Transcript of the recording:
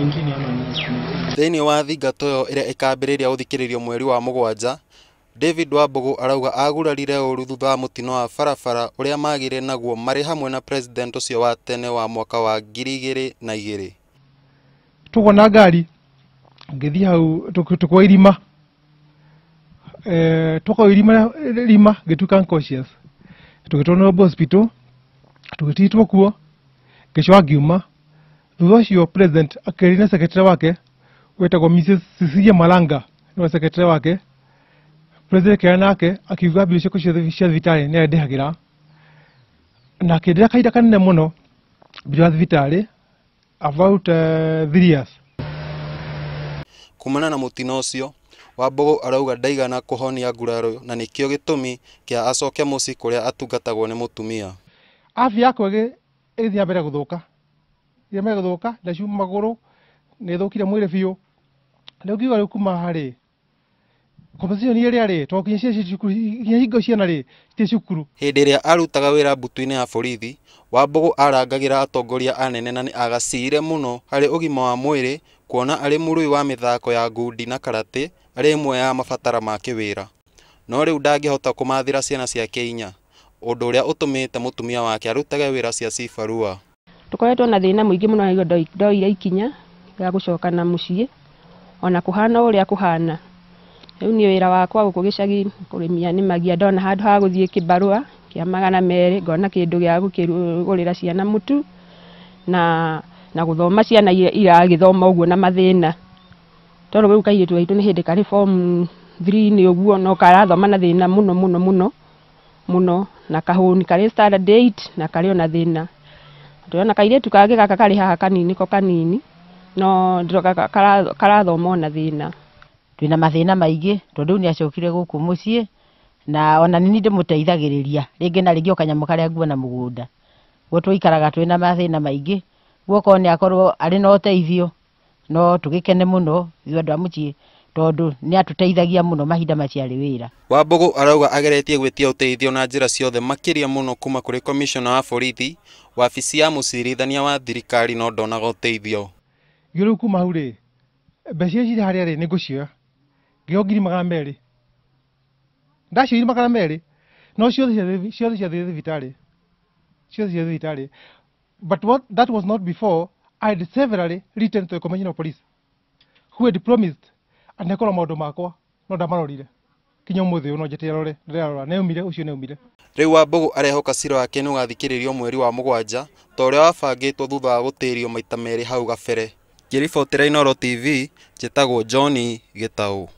Mwingine ama nini? Thĩinĩ wa thingato ĩyo ĩrĩa ĩkambĩrĩria gũthikĩrĩrio mweri wa 7, David Wambugu arauga agurarire ũru thutha wa mũtino wa barabara ũrĩa magĩire naguo marĩ hamwe na president ũcio wa tene wa mwaka wa 2002. Tugona ngari ngĩthiĩ hau tukwa irima, tukwa irima rima ngĩtuĩka unconscious, tũgĩtwarwo Nairobi Hospital, tũgĩtitwo kuo, ngĩcoka ngiuma. Thutha ũcio president akĩaria na secretary wake wetagwo Mrs Cecilia Malanga, nĩwe secretary wake. President akĩaria nake akiuga mbirũ ciakwa ciothe cia thibitarĩ nĩ arĩndĩhagĩra, na akĩndĩra kahinda kanene mũno mbirũ ya thibitarĩ about 3 years. Kumana na mũtino ũcio, Wambugu arauga ndaigana kũhonia nguraro na nĩkĩo gĩtũmi kĩa acoke mũciĩ kũrĩa atungatagwo nĩ mũtumia. Afya yakwa ĩgĩthiĩ na mbere gũthũka, ĩgĩthiĩ na mbere gũthũka, ndaciuma magũrũ nĩ ĩthũkire mwĩrĩ biũ. Rĩu ngiuga rĩu kuma haha rĩ, compensation ĩrĩa rĩ, tondũ nginya ciana ciĩ cukuru, nginya hingo ciana rĩ, citirĩ cukuru. Hĩndĩ ĩrĩa arutaga wĩra mbũtũ-inĩ ya borithi, Wambugu arangagĩra atongoria anene na nĩ agacĩire mũno harĩ ũgima wa mwĩrĩ kuona arĩ mũrũi wa mĩthako ya ngundi na karate arĩ ĩmwe ya mabatara ma kĩwĩra. No rĩu ndangĩhota kũmathĩra ciana ciake 4, ũndũ ũrĩa ũtũmĩte mũtumia wake arutage wĩra cia cibarũa. Tũkoretwo na thĩna mũingĩ mũno nĩguo ndoire ikinya rĩa gũcoka na mũciĩ ona kũhana ũrĩa kũhana. Rĩu niĩ wĩra wakwa gũkũ gĩcagi kũrĩmia nĩmagia, ndona handũ ha gũthiĩ kĩbarũa kĩa 200, ngona kĩndũ gĩa gũkĩgũrĩra ciana mũtu na gũthoma ciana iragĩthoma ũguo na mathĩna. Tondũ rĩu kairĩtu gaitũ nĩ hĩndĩ karĩ form 3 nĩ ũguo, no karathoma na thĩna mũno mũno mũno mũno, na kahũni karĩ standard 8 na karĩ ona thĩna. Tũrona kairĩtu kangĩ gaka karĩ haha kanini ko kanini, no ndĩroka karathoma ona thĩna. Twĩna mathĩna maingĩ tondũ rĩu nĩacokire gũkũ mũciĩ na ona nĩ niĩ ndĩmũteithagĩrĩria rĩngĩ na rĩngĩ o kanyamũ karĩa nguona mũgũnda. Guo tũikaraga twĩna mathĩna maingĩ, guo korwo nĩ akorwo arĩ na ũteithio no tũgĩkene mũno ithuĩ andũ a mũciĩ tondũ nĩ atũteithagia mũno mahinda macio arĩ wĩra. Wambugu arauga ageretie gwĩtia ũteithio na njĩra ciothe makĩria mũno kuma kũrĩ commissioner wa borithi, wabici ya mũcirithania wa thirikari no ndonaga ũteithio. Rĩu kuma hau rĩ, mbeca iria cirĩ harĩa rĩ nĩ ngũcioya, ngĩoya ngiri 200. Ndacioire 200, no ciothe ciothe ciathiĩ thibitarĩ, ciothe ciathiĩ thibitarĩ. But what that was not before I had severally written to the commissioner of police who had promised and nĩkorwo maũndũ makwa no ndamarorire kinya ũmũthĩ ũyũ, no njĩtĩre arore, ndĩrarora nĩaumire ũcio nĩaumire. Rĩu Wambugu arehoka cira wake nĩũgathikĩrĩrio mweri wa 7 ta ũrĩa wabangĩtwo thutha wa gũtĩrio maita 2 hau gabere. Ngĩribotera Inooro TV, njĩtagwo John Gĩtaũ.